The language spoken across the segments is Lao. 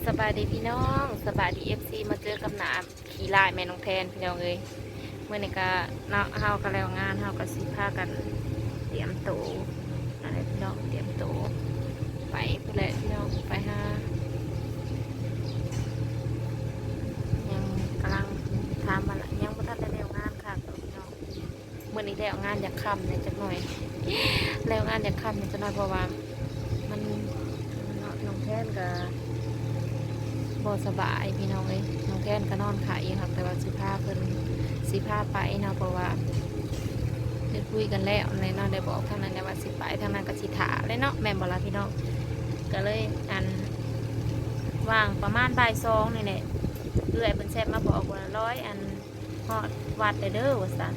ສະບາຍດີພີ່ນ້ອງ ສະບາຍດີເອັຟຊີ ມາເຈີກັບໜ້າຂີ້ລ້າຍແມ່ນ້ອງແທນພີ່ນ້ອງເອີຍ. ມື້ນີ້ກະເນາະ ເຮົາກະແລ້ວງານ ເຮົາກະຊິພາກັນຕຽມໂຕນັ້ນແຫຼະພີ່ນ້ອງ ຕຽມໂຕໄປພຸ້ນແຫຼະພີ່ນ້ອງ ໄປຫາ ຍັງກຳລັງຖາມວ່າ ຍັງບໍ່ທັນໄດ້ແລ້ວງານຄັກດອກພີ່ນ້ອງ. ມື້ນີ້ແລ້ວງານຢາກຄ່ຳແດ່ຈັກໜ້ອຍ ແລ້ວງານຢາກຄ່ຳແດ່ຈັກໜ້ອຍ ເພາະວ່າມັນ ເນາະ ນ້ອງແທນກະບໍ່ສະບາຍພີ່ນ້ອງເອີຍ. ນ້ອງແທນກະນອນໄຂ້ຢູ່ ຫາກແຕ່ວ່າຊິພາເພິ່ນ ຊິພາໄປເນາະ ເພາະວ່າໄດ້ຄຸຍກັນແລ້ວແຫຼະເນາະ ໄດ້ບອກທາງນັ້ນແລ້ວວ່າຊິໄປ ທາງນັ້ນກະຊິຖ້າແຫຼະເນາະ ແມ່ນບໍ່ລະພີ່ນ້ອງ? ກະເລີຍ ອັນ ວ່າງປະມານບ່າຍສອງນີ້ແຫຼະ ເອື້ອຍເພິ່ນແຊັດມາບອກວ່າ ລອຍ ອັນ ຮອດວັດແລ້ວເດີວ່າຊັ້ນ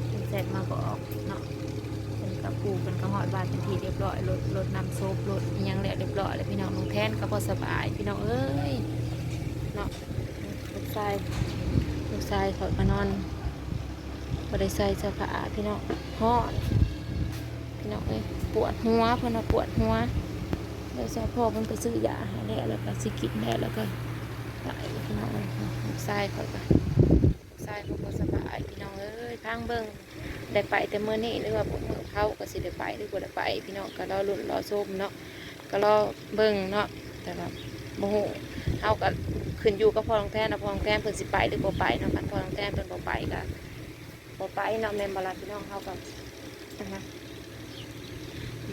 ເພິ່ນແຊັດມາບອກເນາະ. ເພິ່ນກະ ຜູ້ເພິ່ນກະຮອດວັດເປັນທີ່ຮຽບຮ້ອຍ ລົດ ລົດນ້ຳສົບ ລົດອີ່ຫຍັງແລ້ວຮຽບຮ້ອຍແລ້ວພີ່ນ້ອງ. ນ້ອງແທນກະບໍ່ສະບາຍພີ່ນ້ອອງເອີຍເນາະ. ລູກຊາຍ ລູກຊາຍຂ້ອຍກະນອນ ບໍ່ໄດ້ໃສ່ເສື້ອຜ້າພີ່ນ້ອງ ຮ້ອນພີ່ນ້ອງເອີຍ. ປວດຫົວ ເພິ່ນວ່າປວດຫົວ ແລ້ວສະພໍເພິ່ນກະຊື້ຢາໃຫ້ແລ້ວ ແລ້ວກະຊິກິນແລ້ວ ແລ້ວກະໄປພີ່ນ້ອງເອີຍ. ລູກຊາຍຂ້ອຍກະ ລູກຊາຍເພິ່ນບໍ່ສະບາຍພີ່ນ້ອງເອີຍ. ຟັງເບິ່ງ ໄດ້ໄປແຕ່ມື້ນີ້ ຫຼືວ່າມື້ເຜົາກະຊິໄດ້ໄປ ຫຼືບໍ່ໄດ້ໄປພີ່ນ້ອງ ກະລໍລຸ້ນລໍຊົມເນາະ ກະລໍເບິ່ງເນາະ. ແຕ່ວ່າບໍ່ຮູ້ ເຮົາກະຂຶ້ນຢູ່ກັບພໍ່ນ້ອງແທນເນາະ ພໍ່ນ້ອງແທນເພິ່ນຊິໄປ ຫຼືບໍ່ໄປເນາະ. ຄັນພໍ່ນ້ອງແທນເພິ່ນບໍ່ໄປກະບໍ່ໄປເນາະ ແມ່ນບໍ່ລະພີ່ນ້ອງ? ເຮົາກະ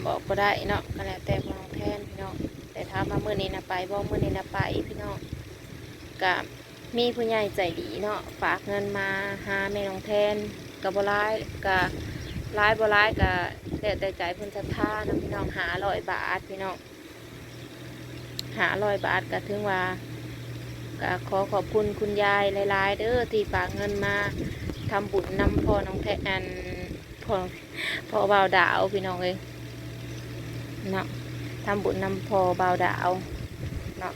ບອກບໍ່ໄດ້ເນາະ ກະແລ້ວແຕ່ພໍ່ນ້ອງແທນພີ່ນ້ອງ. ແຕ່ຖາມວ່າມື້ນີ້ນະໄປບໍ່? ມື້ນີ້ນະໄປພີ່ນ້ອງ. ກະມີຜູ້ໃຫຍ່ໃຈດີເນາະ ຝາກເງິນມາຫາແມ່ນ້ອງແທນ ກະບໍ່ຫຼາຍ ກະຫຼາຍບໍ່ຫຼາຍກະແລ້ວແຕ່ໃຈເພິ່ນສັດທາເນາະພີ່ນ້ອງ ຫ້າຮ້ອຍບາດພີ່ນ້ອງ. ຫ້າຮ້ອຍບາດ ກະຖືວ່າ ກະຂໍຂອບຄຸນຄຸນຍາຍຫຼາຍໆເດີ ທີ່ຝາກເງິນມາທຳບຸນນຳພໍ່ນ້ອງແທ ອັນ ພໍ່ ພໍ່ບ່າວດາວພີ່ນ້ອງເອີຍເນາະ ທຳບຸນນຳພໍ່ບ່າວດາວເນາະ.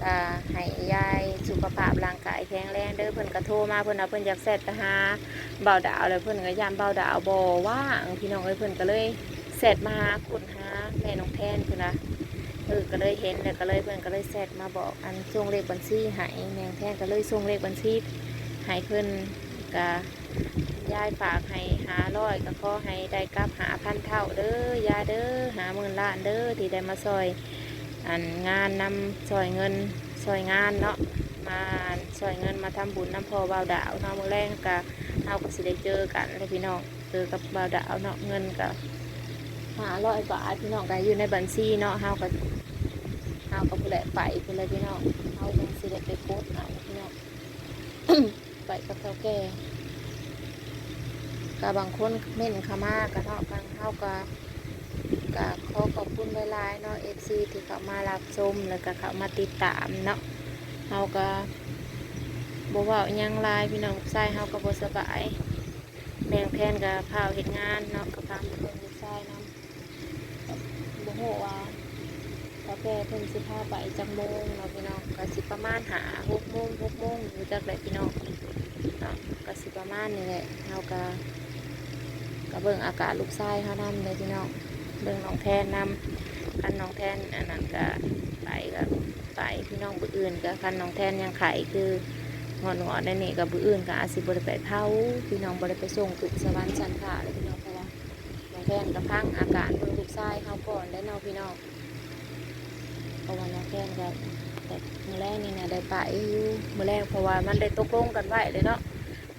ກະໃຫ້ຍາຍສຸຂະພາບຮ່າງກາຍແຂງແຮງເດີ. ເພິ່ນກະໂທມາ ເພິ່ນວ່າເພິ່ນຢາກແຊັດໄປຫາບ່າວດາວ ແລ້ວເພິ່ນກະຢ້ານບ່າວດາວບໍ່ວ່າງພີ່ນ້ອງເອີຍ ເພິ່ນກະເລີຍແຊັດມາຫາ ຫາແມ່ນ້ອງແທນ ເພິ່ນວ່າ ເອີ ກະເລີຍເຫັນ ແລ້ວກະເລີຍ ເພິ່ນກະເລີຍແຊັດມາບອກ ອັນ ສົ່ງເລກບັນຊີໃຫ້ ແມ່ນ້ອງແທນກະເລີຍສົ່ງເລກບັນຊີໃຫ້ເພິ່ນ. ກະຍາຍຝາກໃຫ້ຫ້າຮ້ອຍ ກະຂໍໃຫ້ໄດ້ກັບຫ້າພັນເທົ່າເດີຍາຍເດີ ຫ້າໝື່ນລ້ານເດີ ທີ່ໄດ້ມາຊ່ອຍ ອັນ ງານນຳ ຊ່ອຍເງິນ ຊ່ອຍງານເນາະ ມາ ອັນ ຊ່ອຍເງິນມາທຳບຸນນຳພໍ່ບ່າວດາວເນາະ. ມື້ແລງກະ ເຮົາກະຊິໄດ້ເຈີກັນແຫຼະພີ່ນ້ອງ ເຈີກັບບ່າວດາວເນາະ. ເງິນກະຫ້າຮ້ອຍບາດພີ່ນ້ອງ ກະຢູ່ໃນບັນຊີເນາະ ເຮົາກະ ເຮົາກະພຸ້ນແຫຼະ ໄປພຸ້ນແຫຼະພີ່ນ້ອງ ເຮົາກະຊິໄດ້ໄປກົດເອົາພີ່ນ້ອງ ໄປກັບເຖົ້າແກ່. ກະບາງຄົນເມັ້ນເຂົ້າມາກະເນາະ ທາງເຮົາກະ ກະຂໍຂອບຄຸນຫຼາຍໆເນາະ ເອັຟຊີ ທີ່ເຂົ້າມາຮັບຊົມ ແລ້ວກະເຂົ້າມາຕິດຕາມເນາະ. ເຮົາກະບໍ່ເວົ້າຫຍັງຫຼາຍພີ່ນ້ອງ ລູກຊາຍເຮົາກະບໍ່ສະບາຍ ແມ່ນ້ອງແທນກະພາວເຮັດງານເນາະ ກະພາມາເບິ່ງລູກຊາຍນຳ. ບໍ່ຮູ້ວ່າເຖົ້າແກ່ເພິ່ນຊິພາໄປຈັກໂມງເນາະພີ່ນ້ອງ ກະຊິປະມານຫ້າຫົກໂມງ ຫົກໂມງ ບໍ່ຈັກແຫຼະພີ່ນ້ອງເນາະ ກະຊິປະມານນີ້ແຫຼະ. ເຮົາກະ ກະເບິ່ງອາການລູກຊາຍເຮົານຳເດີພີ່ນ້ອງ ເບິ່ງນ້ອງແທນນຳ. ຄັນນ້ອງແທນອັນນັ້ນກະໄປກະໄປພີ່ນ້ອງ ມື້ອື່ນກະ ຄັນນ້ອງແທນຍັງໄຂ້ຄືງອດໆແນວນີ້ກະ ມື້ອື່ນກະອາດຊິບໍ່ໄດ້ໄປເຜົາພີ່ນ້ອງ ບໍ່ໄດ້ໄປສົ່ງຂຶ້ນສະຫວັນຊັ້ນຟ້າເລີຍພີ່ນ້ອງ ເພາະວ່າ ນ້ອງແທນກະຟັງອາການເບິ່ງລູກຊາຍເຮົາກ່ອນແຫຼະເນາະພີ່ນ້ອງ ເພາະວ່ານ້ອງແທນກະ ແບບມື້ແລງນີ້ນະໄດ້ໄປຢູ່ ມື້ແລງ ເພາະວ່າມັນໄດ້ຕົກລົງກັນໄວ້ເລີຍເນາະ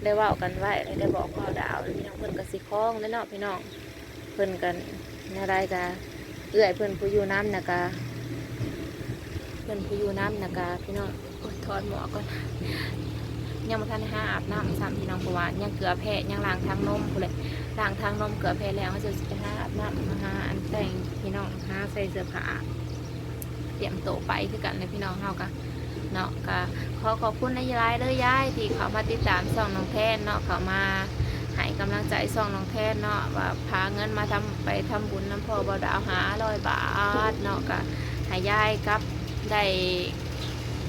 ໄດ້ເວົ້າກັນໄວ້ ໄດ້ບອກບ່າວດາວແລ້ວພີ່ນ້ອງ ເພິ່ນກະຊິຄອງແຫຼະເນາະພີ່ນ້ອງ. ເພິ່ນກະແນວໃດກະ ເອື້ອຍເພິ່ນຜູ້ຢູ່ນຳນະກະ ເພິ່ນຜູ້ຢູ່ນຳນະກະພີ່ນ້ອງ ໂອ້ຍ ຖອດໝວກກ່ອນ ຍັງບໍ່ທັນໄດ້ຫາອາບນ້ຳຊ້ຳພີ່ນ້ອງ ເພາະວ່າຍັງເກືອແພະ ຍັງລ້າງຖັງນົມພຸ້ນແຫຼະ ລ້າງຖັງນົມເກືອແພະແລ້ວ ເຮົາຈະໄປຫາອາບນ້ຳ ມາຫາອັນແຕ່ງພີ່ນ້ອງ ຫາໃສ່ເສື້ອຜ້າ ຕຽມໂຕໄປຄືກັນແຫຼະພີ່ນ້ອງ. ເຮົາກະເນາະ ກະຂໍຂອບຄຸນຫຼາຍໆເດີຍາຍ ທີ່ເຂົ້າມາຕິດຕາມຊ່ອງນ້ອງແທນເນາະ ເຂົ້າມາໃຫ້ກຳລັງໃຈຊ່ອງນ້ອງແທນເນາະ ວ່າພາເງິນມາທຳ ໄປທຳບຸນນຳພໍ່ບ່າວດາວຫ້າຮ້ອຍບາດເນາະ ກະໃຫ້ຍາຍກັບໄດ້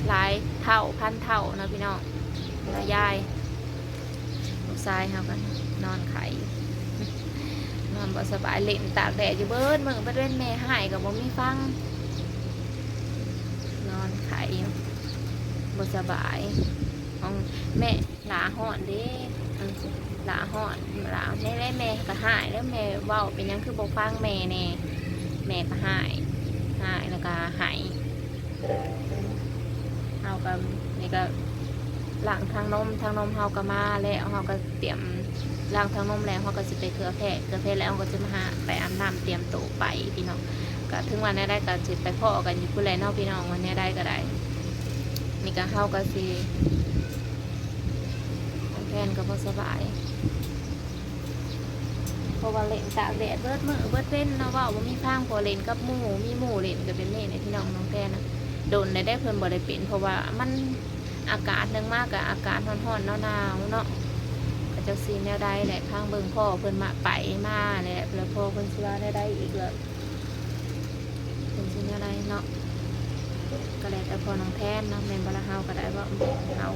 ຫຼາຍເທົ່າພັນເທົ່າເນາະພີ່ນ້ອງເນາະຍາຍ. ລູກຊາຍເຮົາກະນອນໄຂ້ ນອນບໍ່ສະບາຍ ຫຼິ້ນຕາກແດດຢູ່ເບິດມື້ເບິດເວັນ ແມ່ຮ້າຍກະບໍ່ມີຟັງ ນອນໄຂ້ຢູ່. ບໍ່ສະບາຍ ຂອງແມ່ຫຼ້າຮ້ອນເດ້ ເອີ ຫຼ້າຮ້ອນ ຫຼ້າ ແນ່ໆ ແມ່ກໍຮ້າຍແລ້ວ ແມ່ເວົ້າເປັນຫຍັງຄືບໍ່ຟັງແມ່ແນ່ ແມ່ກໍຮ້າຍ ຮ້າຍແລ້ວກໍໄຫ້ ເຮົາກໍ ນີ້ກໍລ້າງຖັງນົມ ຖັງນົມເຮົາກໍມາແລ້ວ ເຮົາກໍຕຽມລ້າງຖັງນົມແລ້ວ ເຮົາກໍຊິໄປເກືອແພະ ເກືອແພະແລ້ວເຮົາກໍຊິມາຫາໄປອາບນ້ຳ ຕຽມໂຕໄປພີ່ນ້ອງ ກໍເຖິງວ່າແນວໃດກໍຊິໄປພໍ້ກັນຢູ່ພຸ້ນແຫຼະເນາະພີ່ນ້ອງ ວ່າແນວໃດກໍໄດ້ ນີ້ກໍເຮົາກໍຊິ ນ້ອງແພນກໍບໍ່ສະບາຍ ເພາະວ່າຫຼິ້ນຕາກແດດເບິດມື້ເບິດເວັນເນາະ ເວົ້າບໍ່ມີຟັງ ເພາະວ່າຫຼິ້ນກັບໝູ່ ມີໝູ່ຫຼິ້ນກໍເປັນນີ້ແຫຼະພີ່ນ້ອງ ນ້ອງແພນນະ ດົນແລ້ວເດ້ເພິ່ນບໍ່ໄດ້ເປັນ ເພາະວ່າມັນ ອາກາດໜຶ່ງມາກໍອາກາດຮ້ອນໆ ໜາວໆ ເນາະ ກໍຈັກຊິແນວໃດແຫຼະ ພັງເບິ່ງພໍ່ເພິ່ນມາໄປມາແຫຼະ ແລ້ວພໍ່ເພິ່ນຊິວ່າແນວໃດອີກ ແລ້ວເພິ່ນຊິແນວໃດເນາະ ກໍແລ້ວແຕ່ພໍ່ນ້ອງແພນເນາະ ແມ່ນບໍ່ລະ ເຮົາກໍໄດ້ເວົ້າ ເຮົາ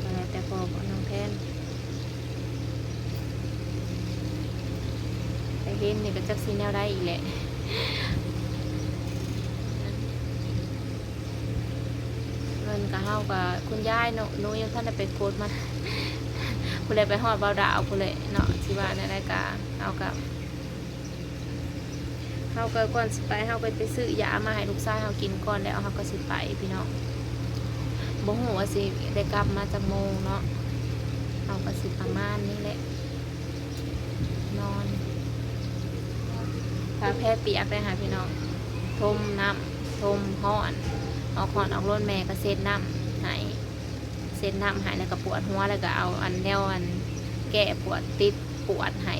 ກໍແລ້ວແຕ່ພໍ່ນ້ອງແພນ ໄປເຫັນນີ້ກໍຈັກຊິແນວໃດອີກແຫຼະ ເງິນກໍເຮົາກໍ ຄຸນຍາຍເນາະ ໜູຍັງບໍ່ທັນໄດ້ໄປກົດມາ ຜູ້ໃດໄປຮອດບ່າວດາວຜູ້ໃດເນາະ ຊິວ່າແນວໃດກໍ ເຮົາກໍ ເຮົາກໍກ່ອນຊິໄປ ເຮົາກໍໄປຊື້ຢາມາໃຫ້ລູກຊາຍເຮົາກິນກ່ອນ ແລ້ວເຮົາກໍຊິໄປພີ່ນ້ອງ ບໍ່ຮູ້ວ່າຊິໄດ້ກັບມາຈັກໂມງເນາະ ເຮົາກໍຊິປະມານນີ້ແຫຼະ ນອນ ຜ້າແພປຽກໄດ້ຫາພີ່ນ້ອງ ຖົມນ້ຳ ຖົມຮ້ອນ ອອກຮ້ອນອອກລົນ ແມ່ກໍເຊັດນ້ຳໃຫ້ ເຊັດນ້ຳໃຫ້ ແລ້ວກໍປວດຫົວ ແລ້ວກໍເອົາອັນແນວອັນແກ້ປວດຕິດ ປວດໃຫ້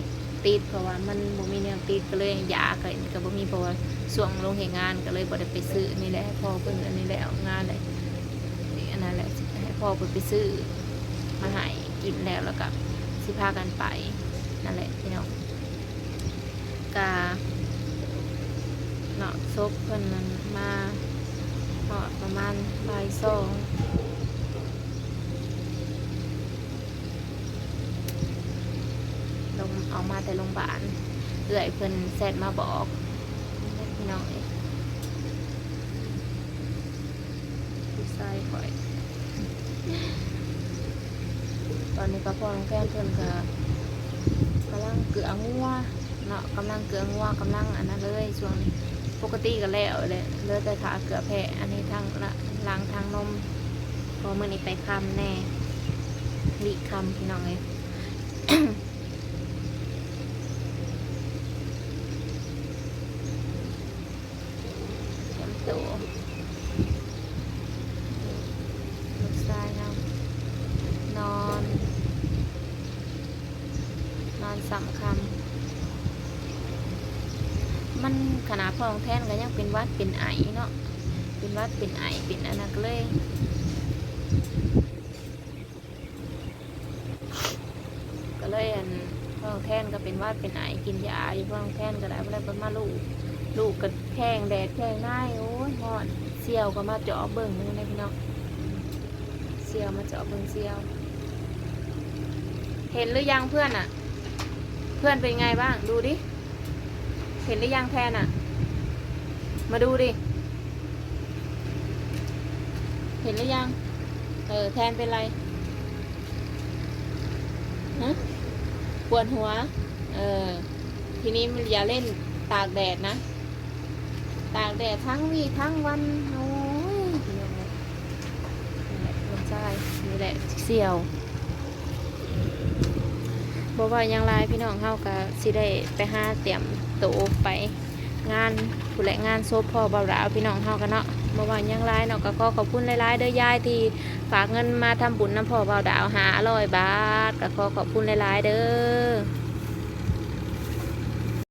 ຕິດ ເພາະວ່າມັນບໍ່ມີແນວຕິດ ກໍເລີຍຢາກໍ ກໍບໍ່ມີ ເພາະວ່າຊ່ວງລົງເຮັດງານກໍເລີຍບໍ່ໄດ້ໄປຊື້ ນີ້ແຫຼະ ໃຫ້ພໍ່ເພິ່ນອັນນີ້ແລ້ວງານແຫຼະ ອັນນັ້ນແຫຼະ ໃຫ້ພໍ່ເພິ່ນໄປຊື້ມາໃຫ້ກິນແລ້ວ ແລ້ວກໍຊິພາກັນໄປ ນັ້ນແຫຼະພີ່ນ້ອງ ກະເນາະ ສົບເພິ່ນນັ້ນມາຮອດປະມານບ່າຍສອງ ລົງ ອອກມາແຕ່ໂຮງບານ ເອື້ອຍເພິ່ນແຊັດມາບອກ ພີ່ນ້ອງເອີຍ ລູກຊາຍຂ້ອຍ ຕອນນີ້ກໍພໍ່ນ້ອງແພນເພິ່ນກໍກຳລັງເກືອງົວເນາະ ກຳລັງເກືອງົວ ກຳລັງອັນນັ້ນເລີຍຊ່ວງນີ້ ປົກກະຕິກໍແລ້ວແຫຼະ ເຫຼືອແຕ່ຖ້າເກືອແພະ ອັນນີ້ທັງລະ ລ້າງຖັງນົມ ເພາະມື້ນີ້ໄປຄ່ຳແດ່ ຫຼີກຄ່ຳ ພີ່ນ້ອງເອີຍ ຕຽມໂຕ ລູກຊາຍເຮົານອນ ນອນສ່ຳຄ່ຳ ມັນຂະໜາດພໍ່ນ້ອງແທນກໍຍັງເປັນຫວັດເປັນໄອເນາະ ເປັນຫວັດເປັນໄອ ເປັນອັນນັ້ນ ກໍເລີຍ ກໍເລີຍອັນ ນ້ອງແທນກໍເປັນຫວັດເປັນໄອ ກິນຢາຢູ່ ນ້ອງແທນກໍໄດ້ ບໍ່ໄດ້ເພິ່ນມາລູບ ລູບກໍແຂ້ງແດດແຂ້ງນາຍ ໂອ້ຍ ຮ້ອນ ສ່ຽວກໍມາເຈາະເບິ່ງຢູ່ນີ້ພີ່ນ້ອງ ສ່ຽວມາເຈາະເບິ່ງສ່ຽວ ເຫັນຫຼືຍັງເພື່ອນນະ? เพื่อนเป็นไงบ้าง ดูดิ เห็นหรือยังแทนอะ มาดูดิ เห็นหรือยัง เออ แทนเป็นไร ฮะ ปวดหัว เออ ทีนี้มันอย่าเล่นตากแดดนะ ตากแดดทั้งวีทั้งวัน โอ้ย นี่แหละ น้องชาย นี่แหละ เสี่ยว บ่เว้าหยังหลายพี่น้อง เฮาก็สิได้ไปหาเตรียมโตไปงานพู้นแหละ งานศพพ่อบ่าวดาวพี่น้องเฮาก็เนาะ บ่เว้าหยังหลายเนาะ ก็ขอขอบคุณหลายๆ เด้อยายที่ฝากเงินมาทำบุญนำพ่อบ่าวดาวห้าร้อยบาท ก็ขอขอบคุณหลายๆ เด้อ